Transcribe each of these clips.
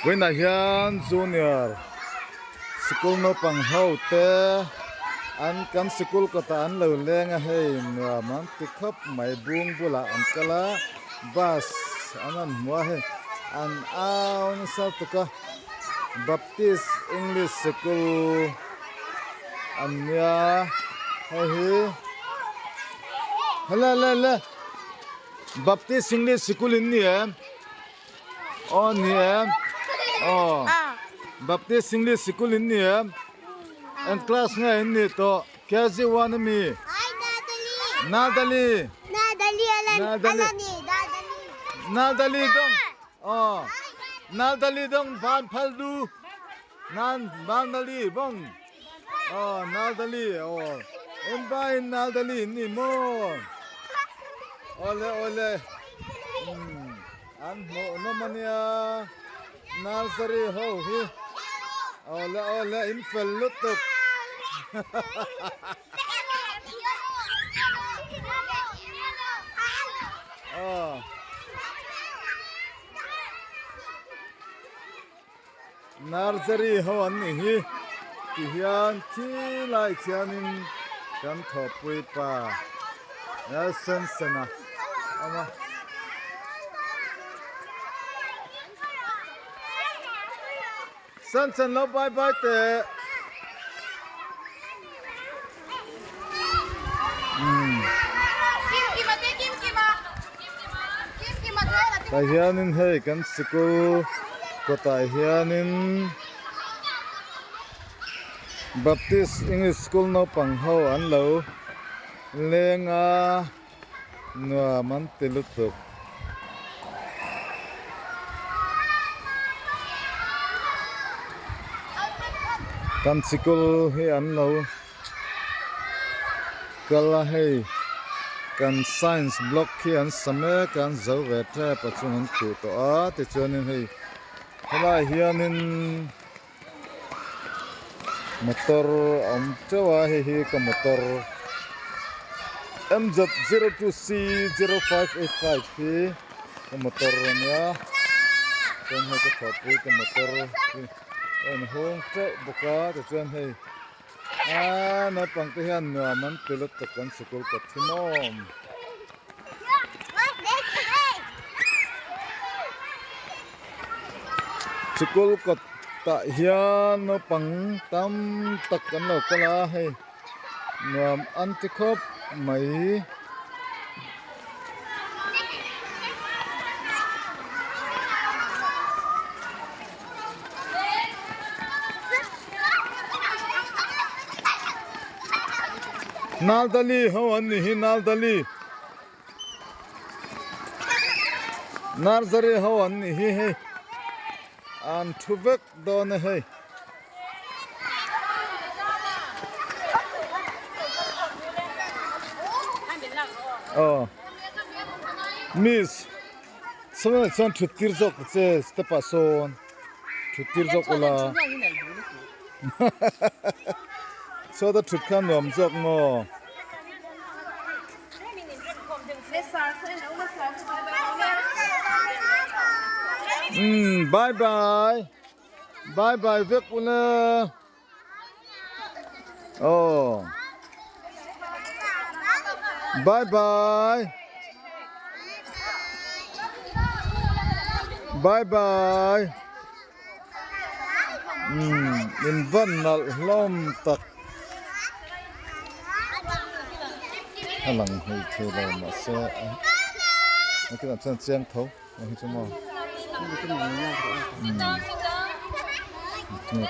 Vawiinah hian junior sikul naupang ho te an kan sikul kawtah an lo leng a hei nuam an ti khawp mai bung bulah an kal a bus an rawn hmu a hei an au nasa tuk a baptist english sikul an nia hei hi le le le baptist english sikul in ni em. Aw ni em aw Baptist English sikul in ni em eng class nge in nih tawh KG one ami Natalie Natalie dawng aw Natalie dawng van phal du nan Natalie bawng aw Natalie aw en vai in Natalie in ni maw awle awle umm an hmuh nawm ania nursery ho hi awle awle in fel lutuk aw. Nursery ho an nih hi ti hian thi lai khianin kan thawhpui pa Nelson Sena a awm a. Sensen lo bye bye teh. Tah hianin hei kan sikul kawtah hianin Baptist English School naupang ho an lo leng a nuam an ti lutuk. Kan sikul hi an lo kal a hei kan science block hi an sa mek a an zo ve tep a chung an khuh tawh a tichuanin hei helaiah hianin motor a awm teuh a hei hi ka motor M_02C0585 hi ka motor a nia chuan hei ka thawhpui ka motor hi a inhung teuh bawk a tichuan hei aaa naupang te hian nuam an ti lutuk an sikul kawt hi maw. Sikul kawt tah hian naupang tam tak an lo kal a hei nuam an ti khawp mai. Naldali ho an ni hi Naldali Nursery ho an ni hi hei an thu vek dawn a hei. Aw miss sawnah chuan thut tir zawk ta che step ah sawn thut tir zawk ula sawta thut kha nuam zawk maw. Umm bye bye bye bye vek ula aw bye bye bye bye umm in van nalh hlawm tak. A lang hmel thei lo mahse a kinah chuan chiang tho ang hi chu maw umm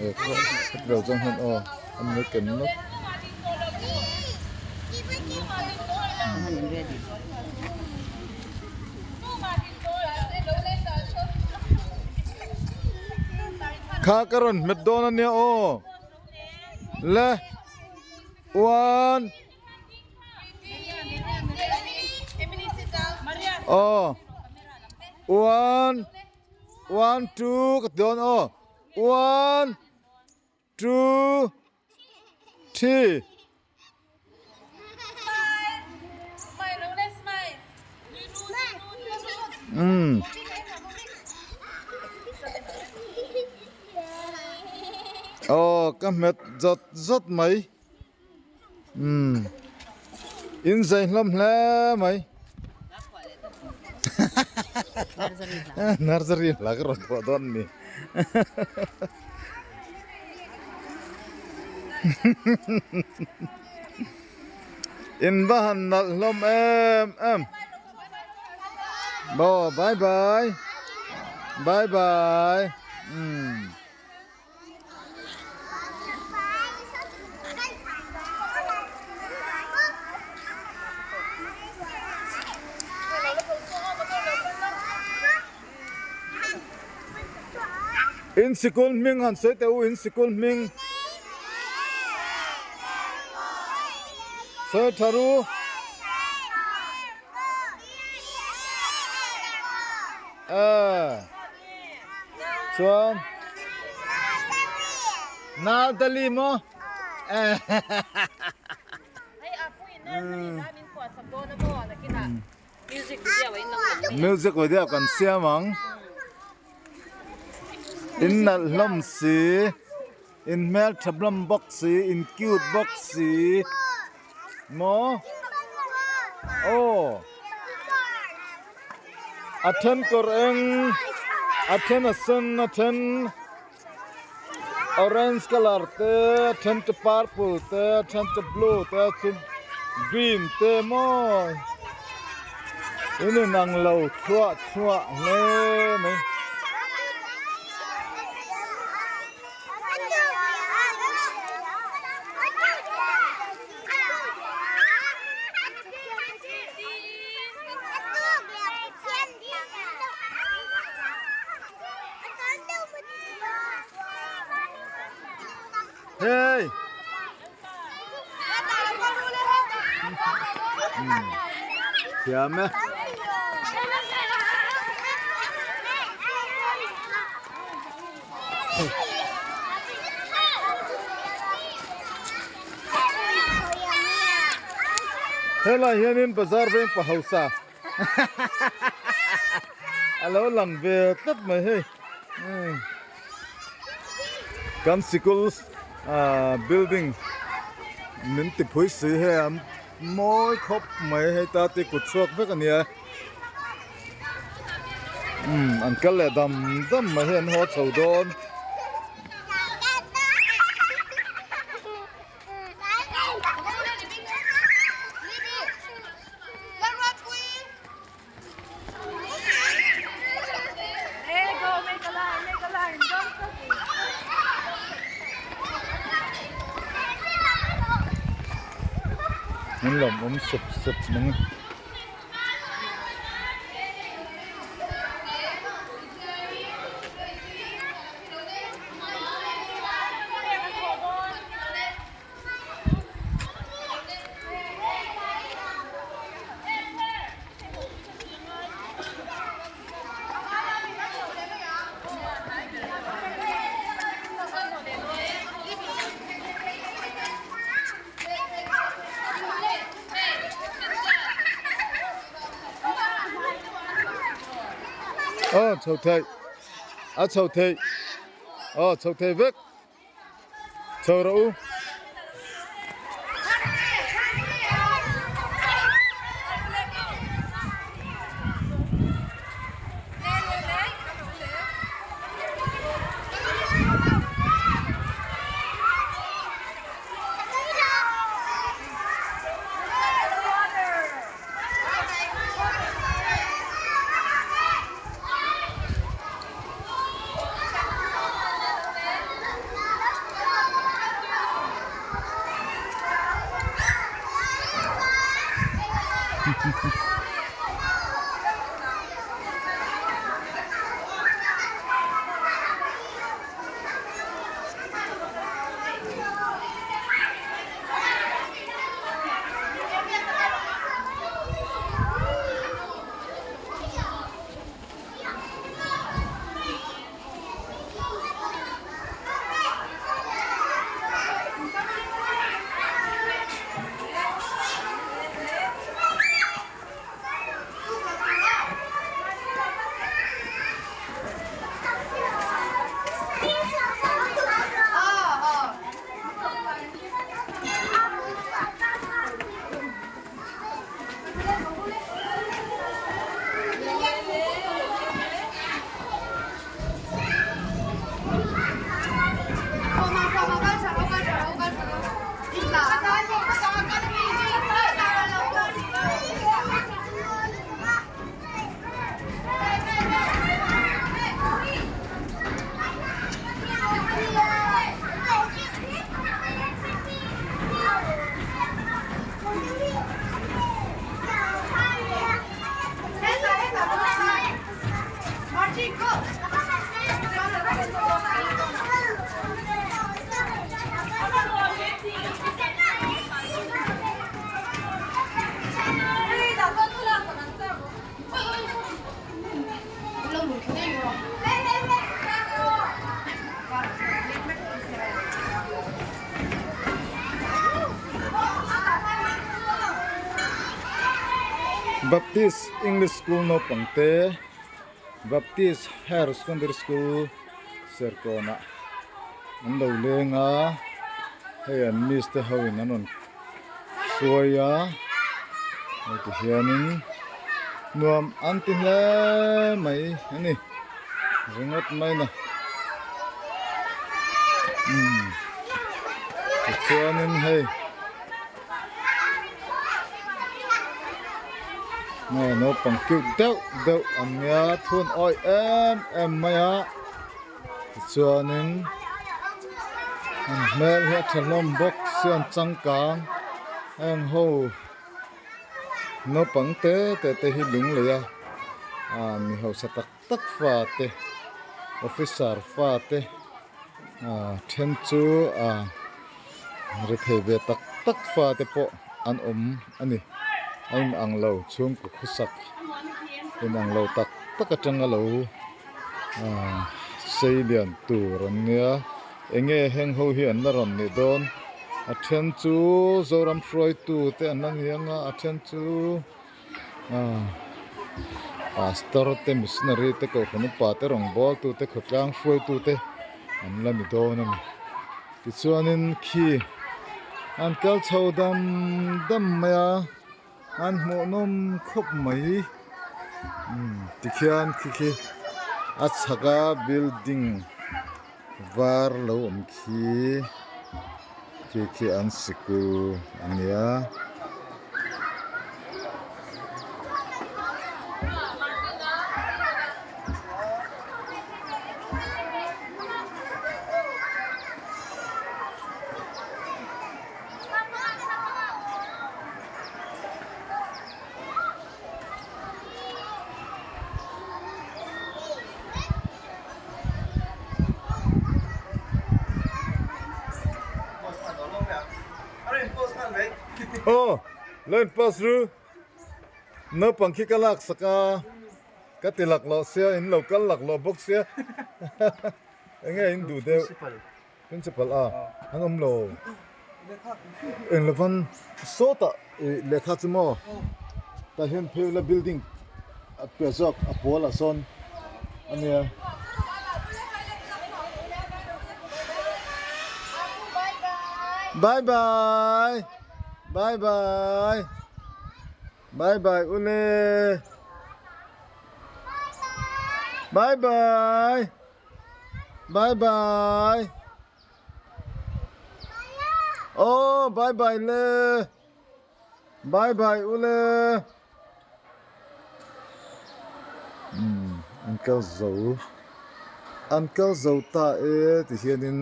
heti lo zawng hian aw an lo ken nawk. Kha ka rawn hmet dawn a nia aw le one aw one one two ka ti dawn aw one two three. Umm. Aw ka hmet zawt zawt mai umm in zai hlawm hle mai nursery hla ka rawn phuah dawn a ni in va han nalh hlawm em em. Aw bye bye bye bye umm. In sikul hming han sawi teh u in sikul hming sawi tha ru. Aaa chuan Naldali maw Music video kan siam ang in nalh hlawm si in hmeltha hlawm bawk si in cute bawk si maw aw a then kawr eng a then a sen a then orange colour te a then chu purple te a then chu blue te a then green te maw in inang lo thluah thluah hle mai. Hey! Thiam e. Helai hianin bazar veng pa hausa a lo lang ve tlat mai hei kan sikul ah building min ti phui si hei a mawi khawp mai hei ta te kut chhuak vek a nia umm an kal leh dam dam mai hei an haw chho dawn. An lawmawm sup sup mang a. Aw chho thei a chho thei aw chho thei vek. Chho rawh u. Baptist English School naupang te Baptist Higher Secondary School Serkawnah an lo leng a hei an miss te ho in an rawn hruai a hei ti hianin nuam an ti hle mai a ni ringawt mai na umm tichuanin hei. Nge naupang cute deuh deuh an nia thun awih em em mai a tichuanin an hmel hi a tha hlawm bawk sia an changkang heng ho naupang te te te hi lung lei a ah mi hausa tak tak fa te officer fa te ah then chu ah rethei ve tak tak fa te pawh an awm a ni a in ang lo chhungkaw khawsak in ang lo tak tak atanga lo ah sei lian tur an nia eng nge heng ho hi an la rawn nih dawn a then chu Zoram hruaitu te an la ni ang a a then chu. Pastor te missionary te kohhran upa te rawngbâwl tu te khawtlâng hruaitu te an la ni dâwn a ni tichuanin khi an kal chho dam dam mai a an hmuh nawm khawp mai tikhian khi khi a chhak a building var lo awm khi khi khi an sikul a nia. Aw line pass ru naupang khi ka lak sak a ka ti lak loh sia in lo kal lak loh bawk sia eng nge in duh deuh principal a an awm lo eng lovan sawtah ih lehkha chu maw tah hian phei ula building a piah zawk a pawl ah sawn a nia. Bye bye bye bye bye bye ule bye bye bye bye oh bye bye le bye bye ule umm an kal zo an kal zo ta e ti hianin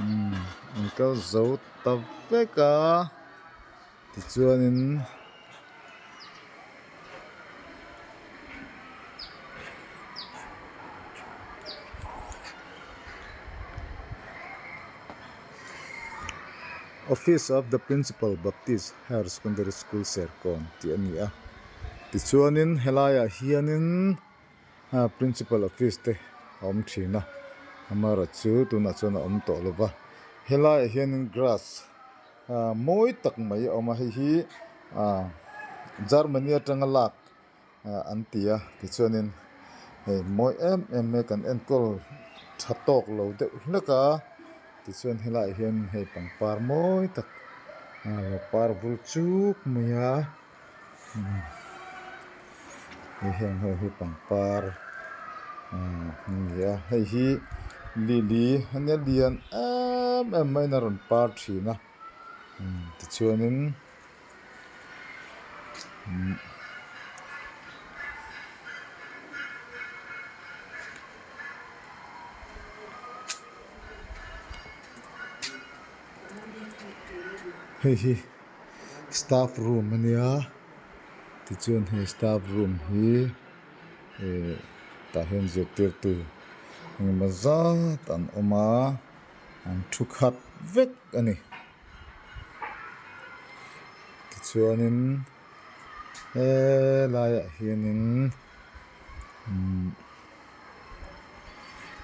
umm an kal zo ta vek a tichuanin. Office of the Principal Baptist Higher Secondary School Serkawn tih a ni a tichuanin helaiah hianin Principal office te a awm thin a amaherawhchu tunah chuan a awm tawh lo va helaiah hianin grass mawi tak mai a awm a hei hi Germany atanga lak an ti a tichuanin hei mawi em em mai kan enkawl tha tawk lo deuh hlek a tichuan helaiah hian hei pangpar mawi tak lo par vul chuk mai a hei heng ho hi pangpar an ni a hei hi lily a nia lian em em maiin a rawn par thin a tichuanin. Hei hi staff room a nia tichuan hei staff room hi eh tah hian zirtirtu engemaw zat an awm a an thu khat vek a ni. Tichuanin helaiah hianin umm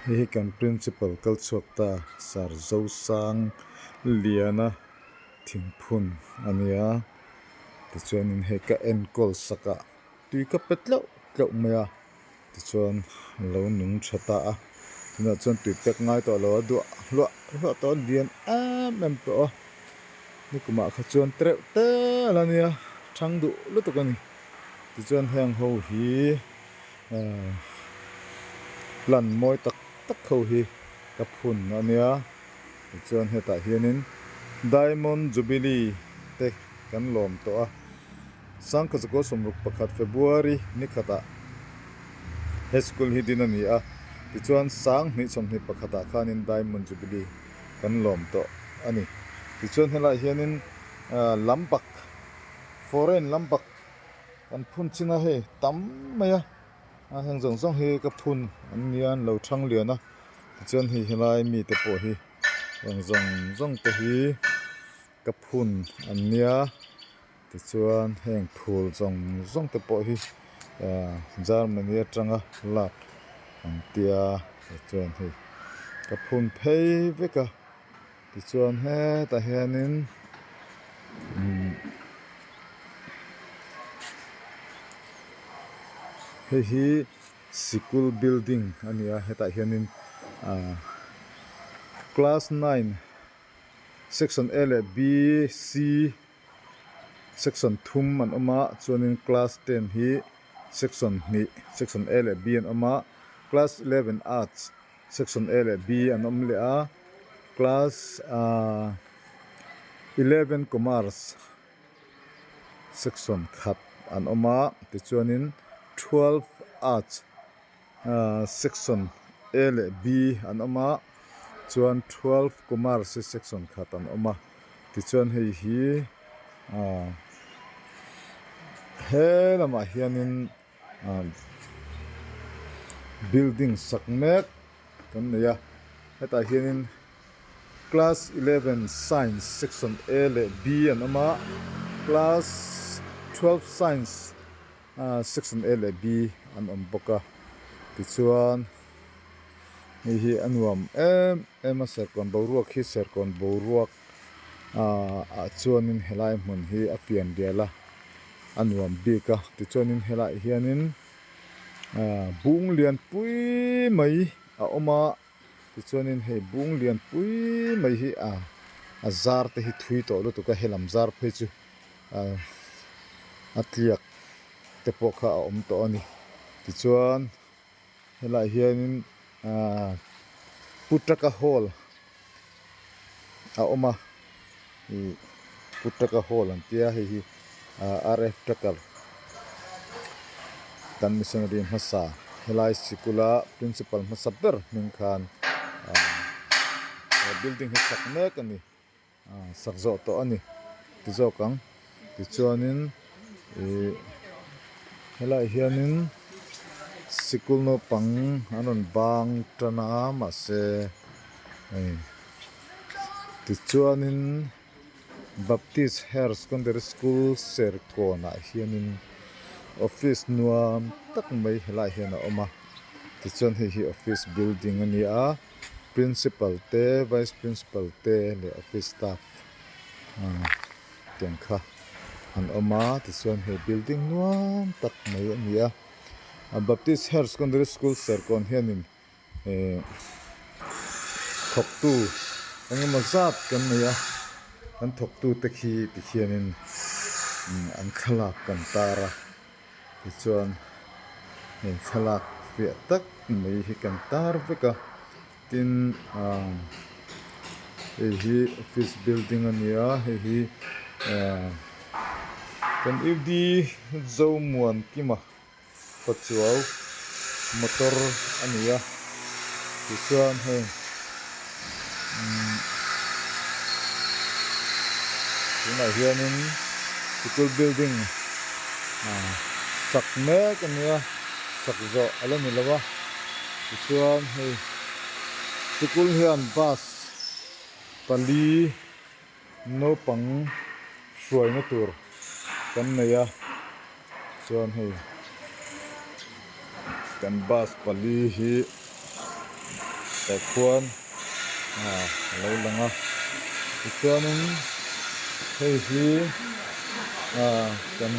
hei hi kan principal kal chhuak ta Sir Zosang Liana thingphun a nia. Tichuanin hei ka enkawl sak a tui ka pe tleuh tleuh mai a tichuan a lo nung tha ta a tunah chuan tui pek ngai tawh lo a duah hluah hluah tawh a lian em em tawh a nikumah kha chuan tereuh te a la nia thang duh lutuk a ni tichuan heng ho hi ahh plant mawi tak tak ho hi ka phun a nia. Tichuan hetah hianin Diamond Jubilee te kan lawm tawh a, Sangkhazakual 61 February ni khatah he school hi din a ni a, tichuan 2021 ah khanin Diamond Jubilee kan lawm tawh a ni. Tichuan helaiah hianin lambak, foreign lambak kan phun chin a hei tam mai a. A heng zawng zawng hi ka phun an nia an lo thang lian a tichuan hei helai mite pawh hi heng zawng zawng te hi ka phun an nia tichuan heng phul zawng zawng te pawh hi ah Germany atanga lak an tia tichuan hei ka phun phei vek a tichuan hetah hianin umm hei hi sikul building a ni a hetah hianin ah class nine section a leh b c section thum an awm a chuanin class ten hi section hnih section a leh b an awm a class eleven arts section a leh b an awm leh a class ah eleven commerce section khat an awm a tichuanin twelve arts ahh section a leh b an awm a chuan twelve commerce hi section khat an awm a tichuan hei hi ahh he lamah hianin ahh building sak mek kan nei a hetah hianin class 11 science section A leh B an awm a class 12 science ah section A leh B an awm bawk a tichuan hei hi a nuam em em a serkawn boruak hi serkawn boruak ah ah chuanin helai hmun hi a pian bial a a nuam bik a tichuanin helaiah hianin ah bung lianpui mai a awm a. Tichuanin hei bung lian pui mai hi a a zar te hi thui tawh lutuk a helam zar phei chu ah a tliak te pawh kha a awm tawh a ni tichuan helaiah hianin ah Putaka hall a awm a ih Putaka hall an tia hei hi ah R F Tucker kan missionary hmasa helai sikula principal hmasa ber hming khan ah he building hi sak mek a ni ah sak zawh tawh a ni ti zawk ang tichuanin ih helaiah hianin sikul naupang an rawn bang tan a mahse hei tichuanin. Baptist Higher Secondary School Serkawnah hianin office nuam tak mai helaiah hian a awm a tichuan hei hi office building a ni a principal te vice principal te leh office staff ah tiang kha an awm a tichuan hei building nuam tak mai a ni a Baptist Higher Secondary School Serkawn hianin. Ehh thawktu engemaw zat kan nei a kan thawktu te khi tikhianin an thlalak kan tar a tichuan heng thlalak fiah tak mai hi kan tar vek a tin ahh hei hi office building a ni a hei hi ahh kan U D Zomuankima. Pachuau motor a ni a tichuan heng umm tunah hianin sikul building ah sak mek a nia sak zawh a la ni lo a tichuan hei sikul hian bus pali Naupang hruaina tur kan nei a chuan hei kan bus pali hi tah khuan ah a lo lang a tichuanin hei hi. Ah kan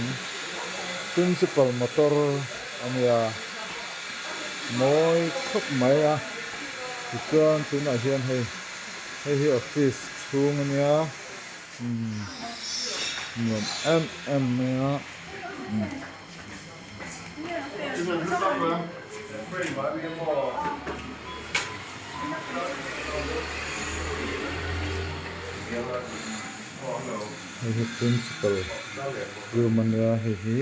principal motor a nia mawi khawp mai a tichuan tunah hian hei hei hi office chhung a nia umm nuam em em mai a umm. Hei hi principal room a nia hei hi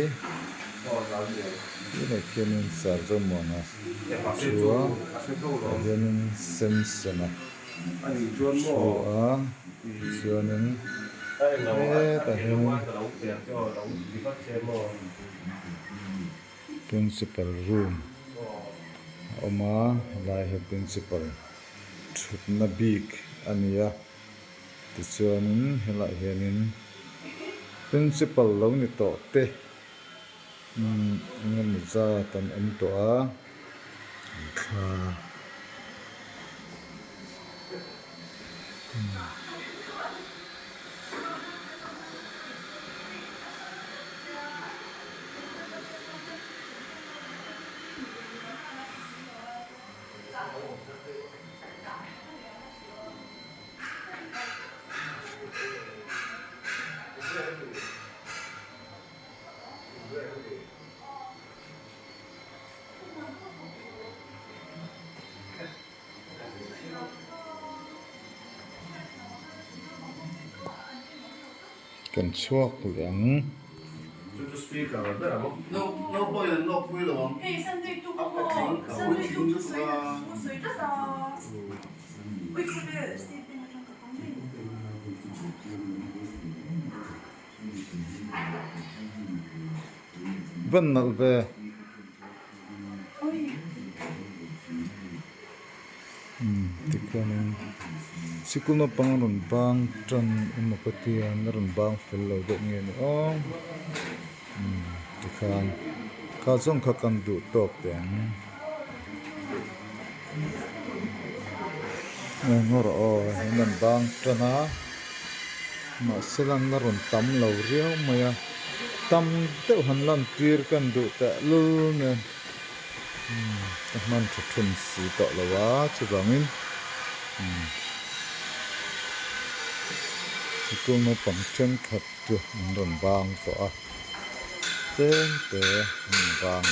tunah khianin Sarzomuana a thu a tah hianin Samson-a thu a tichuanin hetah hianin Principal room a awm a helai hi principal thutna bik a ni a tichuanin helaiah hianin principal lo ni tawh te umm engemaw zat an awm tawh a thla. Kan chhuak leh ang. Van nalh ve. Tikhianin sikul naupang a rawn bang tan emaw ka tia an la rawn bang fel lo deuh nge ni aw tikhan kha zawng kha kan duh tawk teh ang ngaw rawh aw an rawn bang tan a mahse lan la rawn tam lo riau mai a tam deuh han lan tir kan duh teh lul nen. Ka hman tha thun si tawh lo a chuvangin sikul naupang thenkhat chu an rawn bang tawh a tlem te an bang.